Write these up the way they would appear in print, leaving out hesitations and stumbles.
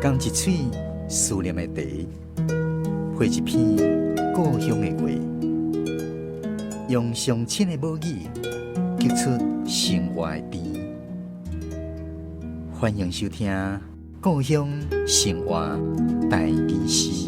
仝一喙思念的茶，配一篇故鄉的話，用上親的母語，激出生活的甜。歡迎收聽《故鄉生活台語詩》。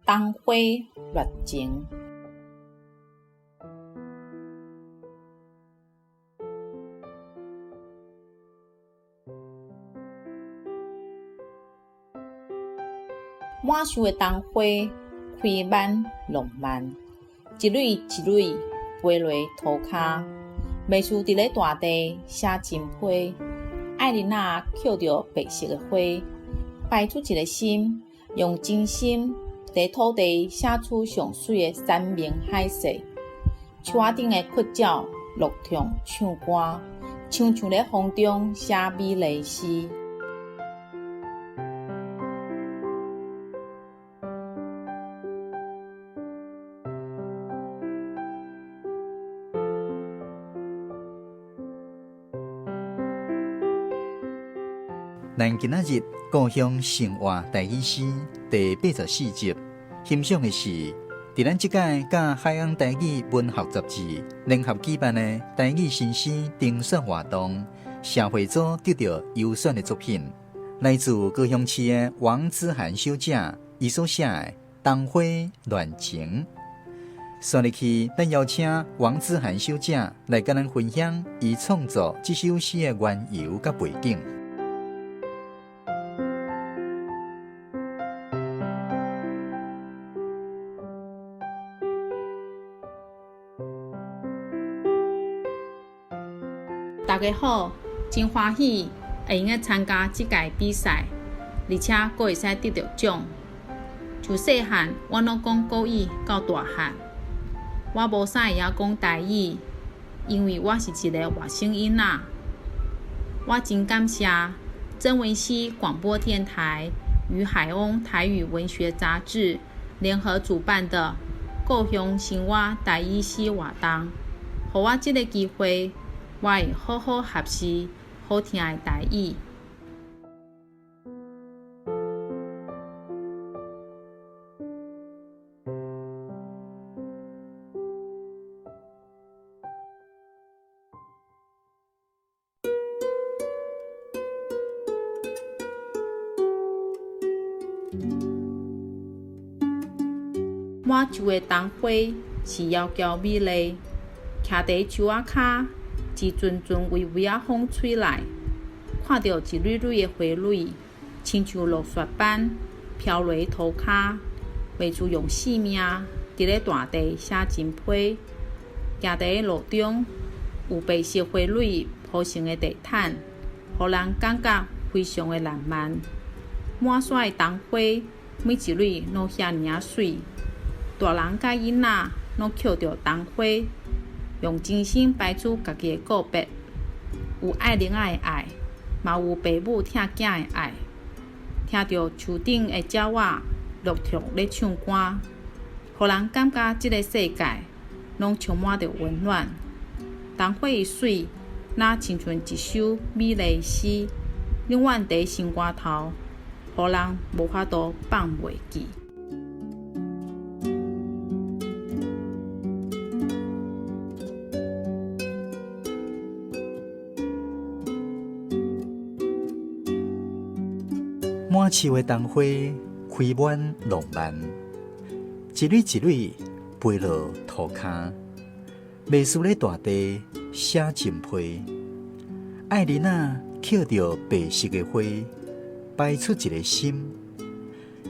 桐花戀情。滿樹的桐花開滿浪漫，一蕊一蕊飛落塗跤，袂輸佇咧大地寫情批。愛琳仔抾著白色的花，擺出一个心，用真心佇土地寫出上媠的山盟海誓。樹仔頂的窟鳥落暢唱歌，親像咧風中寫美麗詩。咱今仔日故鄉生活台語詩第84集，欣賞的是佇咱這屆佮海洋台語文學雜誌聯合舉辦的台語新詩評選活動，社會組得到優選的作品，來自高雄市的王子涵小姐，伊所寫的《桐花戀情》。紲入去，咱邀請王子涵小姐來佮咱分享伊創作這首詩的緣由佮背景。大家好，真歡喜會用得參加這屆比賽，而且閣會使得著獎。自細漢，我攏講國語到大漢，我無啥會曉講台語，因為我是一个外省囡仔。我真感謝曾文溪廣播電台與海翁台語文學雜誌聯合主辦的故鄉生活台語詩活動，予我這个機會，我會好好學習好聽的台語。滿樹的桐花是窈窕美麗，徛佇樹仔跤，一陣陣微微仔風吹來，看著一蕊蕊的花蕊，親像落雪般飄落塗跤，袂輸用性命佇咧大地寫情批。行佇路中，有白色花蕊鋪成的地毯，予人感覺非常的浪漫。滿山的桐花，每一蕊攏遐爾仔媠。大人佮囡仔攏抾著桐花，用真心擺出家己的告白。有愛玲仔的愛，嘛有爸母疼囝的愛。聽著樹頂的鳥仔樂暢咧唱歌，予人感覺這个世界攏充滿著溫暖。桐花的媠，若親像一首美麗的詩，永遠佇心肝頭，予人無法度放袂記。滿樹的桐花開滿浪漫，一蕊一蕊飛落塗跤，袂輸咧大地寫情批。愛琳仔抾著白色的花，擺出一个心，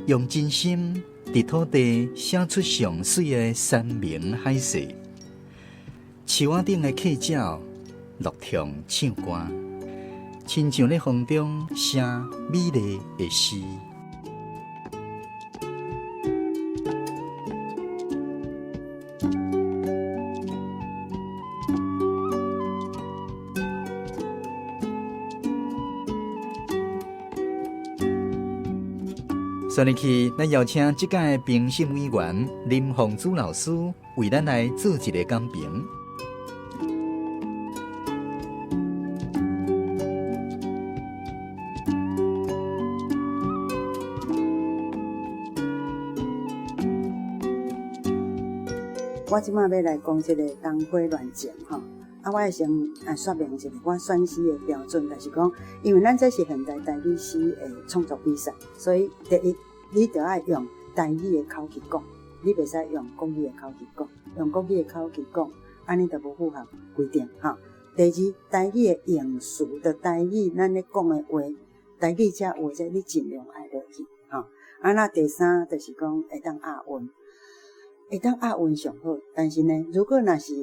用真心佇土地寫出上媠的山盟海誓。樹仔頂的客鳥樂暢唱歌，親像咧風中寫美麗的詩。所以去，咱邀請這屆評審委員林鳳珠老師為咱來做一个講評。我這擺欲來講這个桐花戀情吼，啊，我會先啊說明一下我選詩的標準，就是講，因為咱這是現代台語詩的創作比賽，所以第一，你著愛用台語的口氣講，你袂使用國語的口氣講，用國語的口氣講，按呢就無符合規定吼。第二，台語的用詞，就台語咱咧講的話，台語這話這你盡量愛落去吼。啊，那第三就是講會當押韻。會當押韻上好，但是呢，如果若是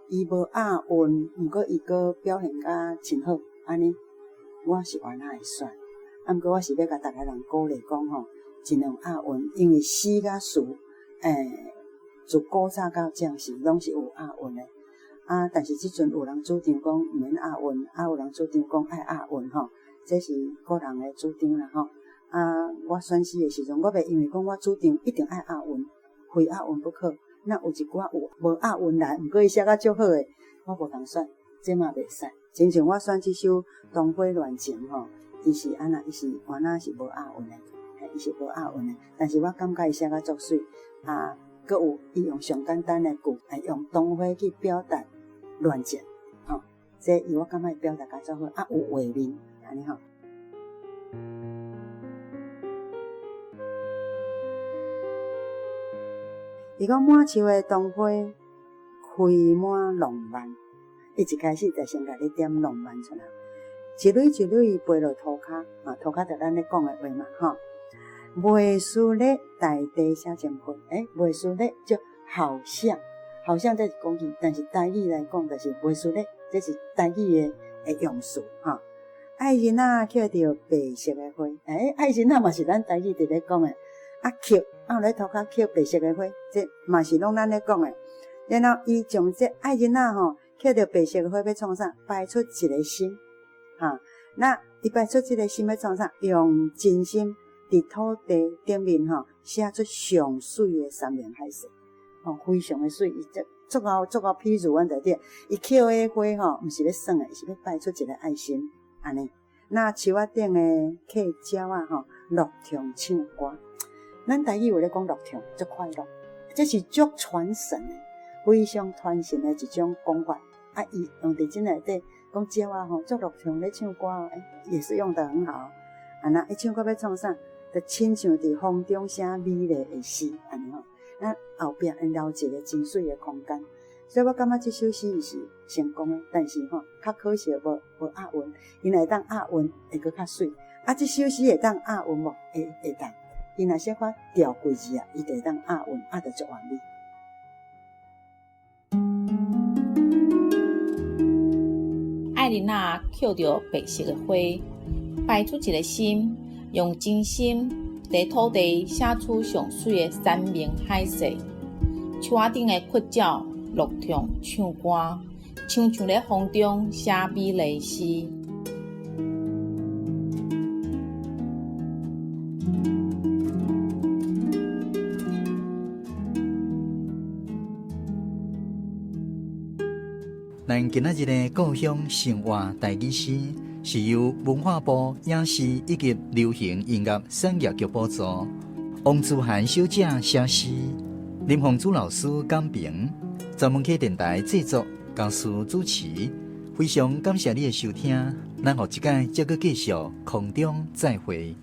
伊無押韻，毋過伊閣表現甲真好，按呢，我是原來會選。啊，毋過我是欲共逐个人鼓勵講吼，盡量押韻，因為詩佮詞，自古早到這時攏是有押韻的。啊，但是這陣有人主張講毋免押韻，啊，有人主張講愛押韻吼，這是個人的主張啦吼。啊，我選詩的時陣，我袂因為講我主張一定愛押韻。非押韻不可。那有一寡有無押韻來，毋過伊寫甲足好的，我無共選，這嘛袂使。親像我選這首《桐花戀情》吼，伊是按怎？伊是原來是無押韻的，伊是無押韻的。但是我感覺伊寫甲足媠，啊，閣有伊用上簡單的句，用桐花去表達戀情，吼，這伊我感覺伊表達甲足好，啊，有畫面，按呢吼。伊講滿樹的桐花開滿浪漫，伊一開始就先共你點浪漫出來，一蕊一蕊飛落塗跤，啊，塗跤就咱咧講的話嘛，吼。袂輸咧大地寫情批，欸，袂輸咧就好像，好像這是國語，但是台語來講就是袂輸咧，這是台語的用詞，吼。愛人仔抾著白色的花，欸，愛人仔嘛是咱台語佇咧講的。啊，抾啊，咧塗跤抾白色的花，這嘛是攏咱咧講的。然後伊將這愛人仔吼，抾著白色的花欲創啥？擺出一个心，哈。那伊擺出這个心欲創啥？用真心佇土地頂面吼，寫出上媠的山盟海誓，吼，非常的媠。伊這足夠足夠譬喻阮就對，伊抾彼花吼，毋是欲耍的，是欲擺出一个愛心，按呢。那樹仔頂的客鳥仔吼，樂暢唱歌。咱台語有咧講樂暢，足快樂，這是足傳神的，非常傳神的一種講法。啊，伊用佇這內底講鳥仔吼，足樂暢咧唱歌，欸，也是用得很好。啊，那伊唱歌欲創啥？就親像佇風中寫美麗的詩，按呢吼。那後壁會留一个真媠的空間。所以我感覺這首詩伊是成功的，但是吼，較可惜無押韻。伊若會當押韻，會閣較媠。啊，這首詩會當押韻無？會當。伊若小可調幾字啊，伊就會當押韻，押得足完美。愛人仔抾著白色的花，擺出一个心，用真心佇土地寫出上媠的山盟海誓。樹仔頂的窟鳥樂暢唱歌，親像咧風中寫美麗詩。咱今仔日的故鄉生活台語詩，是由文化部影視以及流行音樂產業局補助，王姿涵小姐寫詩，林鳳珠老師講評，專門客電台製作，江蘇主持。非常感謝你的收聽，咱後一擺再閣繼續空中再會。